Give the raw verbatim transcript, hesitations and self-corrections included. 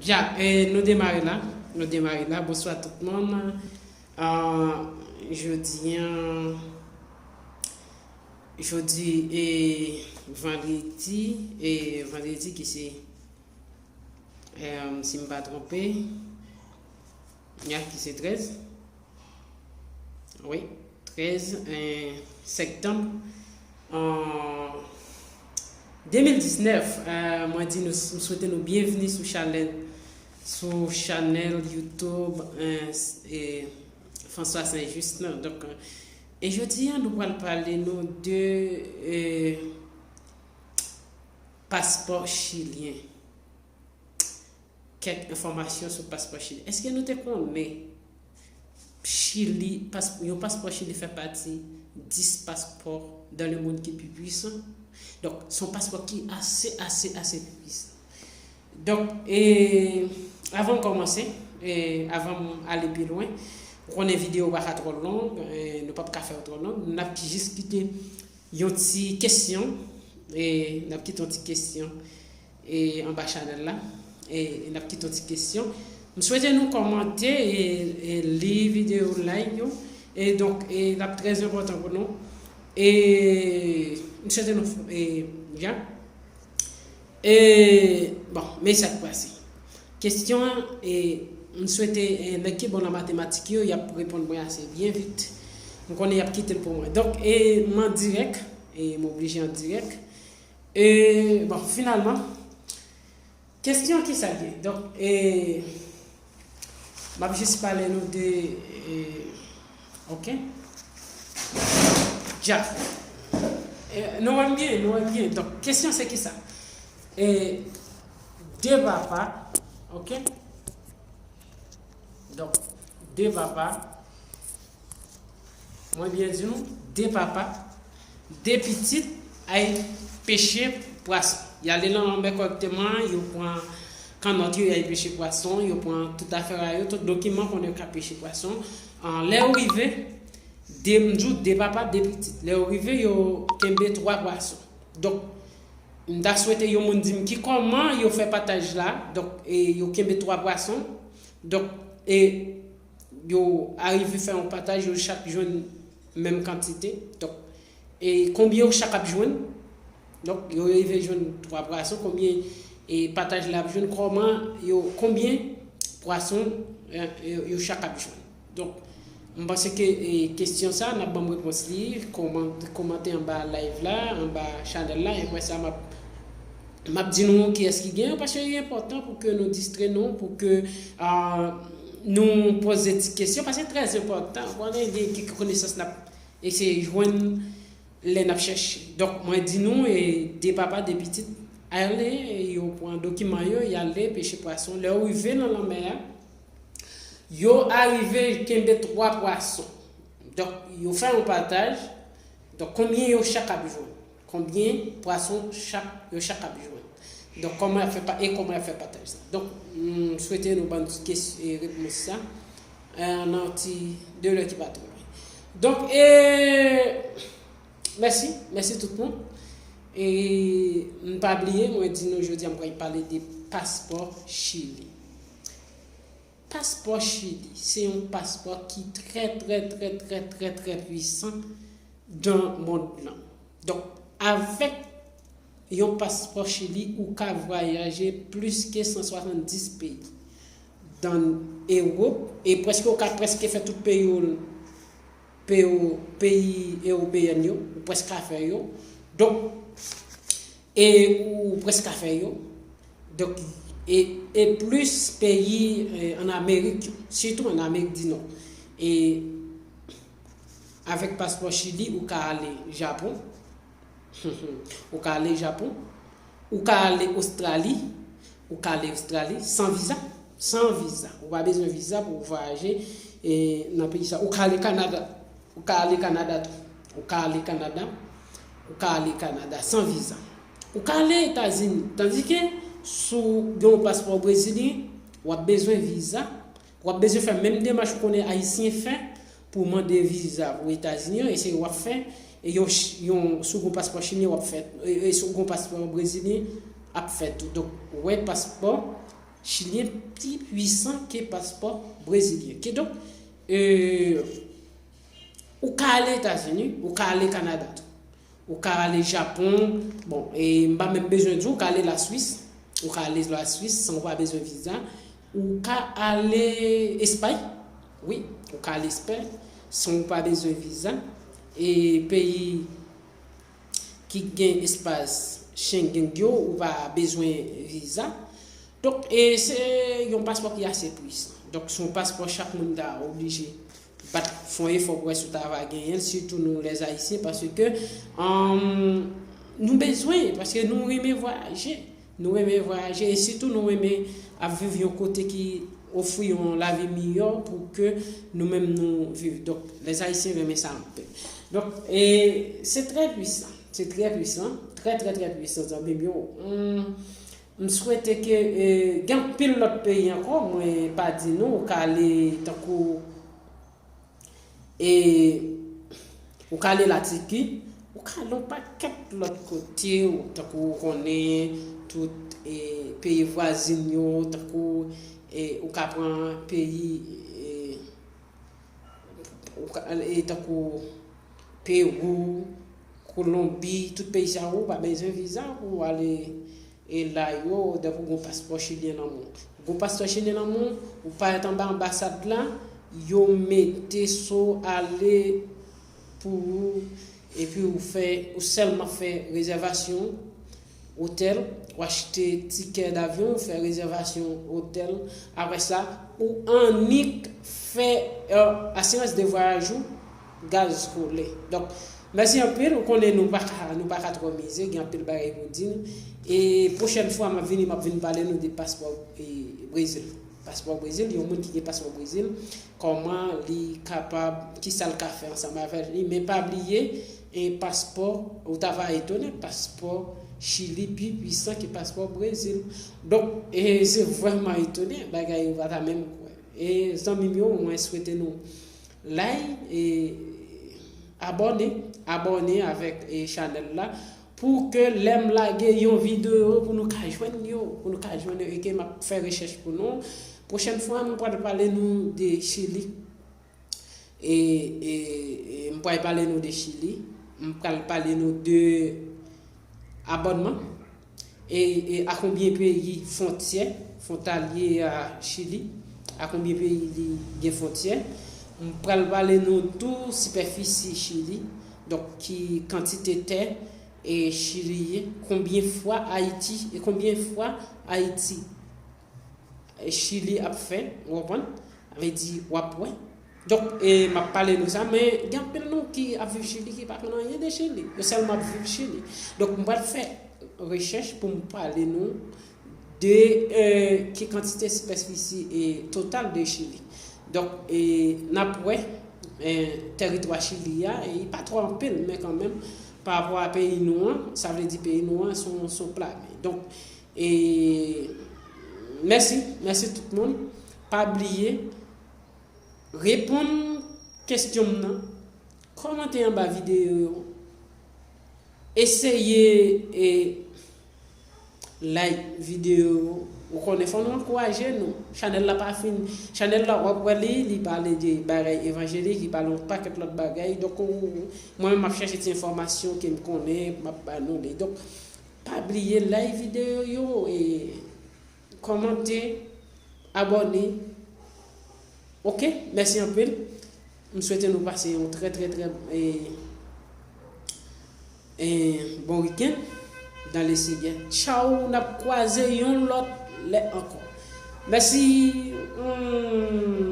Ya, e, nou demare la. Nou demare la. Bonswa tout moun. Ah, jodi an, jodi e vandredi, e vandredi ki se, em, si m pa twonpe, ya, ki se trèz. Wi, trèz, eh, septanm, eh, de mil diznèf. Eh, mwen di nou, m swete nou byenvni sou chanèl, sou chanèl YouTube, eh, s-, eh, François Saint-Just nan. Donk, eh, e jodi a, nou pral pale nou de, eh, paspò chilyen. Kèk enfòmasyon sou paspò Chili. Èske nou te konnen Chili, pas-, yon paspò Chili fè pati dis paspò dans le monde ki pi pwisan? Donk, se yon paspò ki ase, ase, ase pwisan. Donk, e, avan m kòmanse, e, avan m ale pi lwen, ou konnen videyo pa ka twò long, e, nou p ap ka fè l twò long, n ap jis kite yon ti kesyon, e, n ap kite yon ti kesyon, e, anba chanèl la, e, n ap kite yon ti kesyon. M swete nou kòmante, e, e, li videyo, like yo, e, donk, e, l ap trè enpòtan pou nou, e, m swete nou, e, byen. E, bon, men sa k pase. Kesyon an, e, m swete, e, nèg ki bon nan matematik yo, y ap reponn mwen ase byen vit. M konnen y ap kite l pou mwen. Donk, e, m an dirèk, e, m oblije an dirèk. E, bon, finalman, kesyon ki sa l ye? Donk, e, m ap jis pale nou de, e, ok. Dja. E, nou wè m byen, nou wè m byen. Donk, kesyon se ki sa? E, de papa, ok? Donk, de papa, mwen byen di nou, de papa, de pitit ay peche pwason. Y ale nan lanmè kòrèkteman, yo pran kannòt yo, y ay peche pwason, yo pran tout afè a yo, tout dokiman konnen yo ka peche pwason. An, lè yo rive, de, m di w, de papa, de pitit. Lè yo rive, yo kenbe twa pwason. Donk, m ta swete yon moun di m ki kòman yo fè pataj la. Donk, e, yo kenbe twa pwason. Donk, e, yo arive fè yon pataj, yo chak jwenn menm kantite. Donk, e konbyen yo chak ap jwenn? Donk, yo rive jwenn twa pwason, konbyen, e, pataj la ap jwenn, kòman yo, konbyen pwason, e, yo, yo chak ap jwenn? Donk, m panse ke, e, kesyon sa, n ap ban m repons li, kòman, kòmante anba live la, anba chanèl la, e apre sa, m ap, m ap di nou kiyès ki genyen, paske li enpòtan pou ke nou distrè nou, pou ke, a, nou poze ti kesyon, paske se trè enpòtan. Pou nou gen kèk konesans n ap eseye jwenn lè n ap chèche. Donk, mwen di nou, e, de papa, de pitit, ale, yo pran dokiman yo, y ale peche pwason. Lè yo rive nan lanmè a, yo arive kenbe twa pwason. Donk, yo fè yon pataj. Donk, konbyen yo chak ap jwenn? Konbyen pwason chak, yo chak ap jwenn? Donk, kòman y ap fè pa-, e kòman y ap fè pataj sa? Donk, m swete nou ban n ti kes-, e, repons sa, e, nan ti de lè ki pa twò lwen. Donk, e, mèsi, mèsi tout moun. E m pa bliye, mwen di nou jodi a, m pral pale de paspò Chili. Paspò Chili, se yon paspò ki trè, trè, trè, trè, trè, trè pwisan nan mond lan. Donk, avèk yon paspò Chili, ou ka vwayaje plis ke san swasanndis peyi nan Ewòp, e prèske ou ka prèske fè tout peyi, peyi, peyi ewopeyèn yo, ou prèske ka fè yo. Donk, e ou prèske ka fè yo. Donk, e, e plis peyi, e, ann Amerik yo, sitou ann Amerik di Nò. E avèk paspò Chili, ou ka ale Japon. Ou ka ale Japon. Ou ka ale Ostrali. Ou ka ale Ostrali san viza. San viza. Ou pa bezwen viza pou w vwayaje, e, nan peyi sa. Ou ka ale Kanada. Ou ka ale Kanada tou. Ou ka ale Kanada. Ou ka ale Kanada san viza. Ou ka ale Etazini. Tandike, si w gen yon paspò brezilyen, w ap bezwen viza. W ap bezwen fè menm demach ou konnen Ayisyen fè pou w mande viza pou Etazini an, e se w ap fè, e yon, yon, si w gen paspò chilyen, w ap fè, e, e si w gen paspò brezilyen, ap fè tou. Donk, ou wè paspò chilyen pi pwisan ke paspò brezilyen. Kidonk, e, ou ka ale Etazini, ou ka ale Kanada tou. Ou ka ale Japon, bon, e m pa menm bezwen di w, ou ka ale Laswis, ou ka ale Laswis san w pa bezwen viza. Ou ka ale Espay, wi, ou ka ale Espay san w pa bezwen viza. E peyi ki gen espas Schengen yo, ou pa bezwen viza. Donk, e se yon paspò ki ase pwisan. Donk, se yon paspò chak moun ta oblije bat, fè yon efò pou wè si w ta va genyen l, sitou nou lèzayisyen, paske, um, nou bezwen, paske nou renmen vwayaje. Nou renmen vwayaje, e sitou nou renmen ap viv yon kote ki ofri yon lavi miyò pou ke nou menm nou viv. Donk, lèzayisyen renmen sa anpil. Donk, e se trè pwisan. Se trè pwisan. Trè, trè, trè pwisan, zanmi m yo. Hmm, m swete ke, e, gen anpil lòt peyi ankò, mwen pa di nou, ou ka ale tankou, e, ou ka ale Latiki, ou ka ale yon pakèt lòt kote, ou, tankou ou konnen tout, e, peyi vwazin yo, tankou, e, ou ka pran peyi, e, ou ka, e, tankou Pewou, Kolonbi, tout peyi sa yo, ou pa bezwen viza pou w ale, e, la yo, depi w gen paspò chilyen nan men w. Ou gen paspò chilyen nan men w, ou parèt anba anbasad la, yo mete so ale pou ou, epi ou fè, ou sèlman fè rezèvasyon otèl, ou achte tikè davyon, ou fè rezèvasyon otèl. Apre sa, ou annik fè, e, asirans de vwayaj ou, gaz kolè. Donk, mèsi anpil, ou konnen nou pa ka, nou pa ka twò mize, gen anpil bagay pou di nou. E pwochèn fwa m ap vini, m ap vin pale nou de paspò, e, Brezil. Paspò Brezil, yon moun ki gen paspò Brezil, kòman li kapab, kisa l ka fè ansanm avèk li. Men pa bliye, e paspò, ou ta va etone, paspò Chili pi pwisan ke paspò Brezil. Donk, e se vrèman etone, bagay ou pa ta menm kwè. E zanmi m yo, mwen swete nou like, e abòne, abòne avèk, e chanèl la, pou ke lè m lage yon videyo, pou nou ka jwenn yo, pou nou ka jwenn yo, e ke m ap fè rechèch pou nou. Pwochèn fwa, m pral pale nou de Chili. E, e, e m pral pale nou de Chili. M pral pale nou de abònman. E, e a konbyen peyi fwontyè, fwontalye a Chili, a konbyen peyi li gen fwontyè. M pral pale nou tou sipèfisi Chili, donk ki kantite tè, e Chili ye, konbyen fwa Ayiti, e konbyen fwa Ayiti, e Chili ap fè, ou konprann? Sa vle di, w ap wè. Donk, e, m ap pale nou sa, men gen anpil nou ki ap viv Chili ki pa konn anyen de Chili. Yo sèlman ap viv Chili. Donk, m pral fè rechèch pou m pale nou de, e, ki kantite sipèfisi, e, total de Chili. Donk, e, n ap wè, e, tèritwa Chili a, e, li pa twò anpil, men kanmenm, pa rapò a peyi nou an, sa vle di peyi nou an, se yon, se yon plane. Donk, e, mèsi, mèsi tout moun. Pa bliye, reponn kesyon m nan, kòmante anba videyo yo, eseye, e, like videyo yo. Ou konnen, fò nou ankouraje nou. Chanèl la pa fin. Chanèl la, w ap wè li, li pale de bagay evanjelik, li pale yon pakèt lòt bagay. Donk, ou, mwen menm, m ap chèche ti enfòmasyon ke m konnen, m ap ba nou li. Donk, pa bliye like videyo yo, e kòmante, abòne. Oke, mèsi anpil. M swete nou pase yon trè, trè, trè, e, e, bon wikenn dans le Seigneur. Tchaw, n ap kwaze yon lòt lè ankò. Mèsi. Hmm.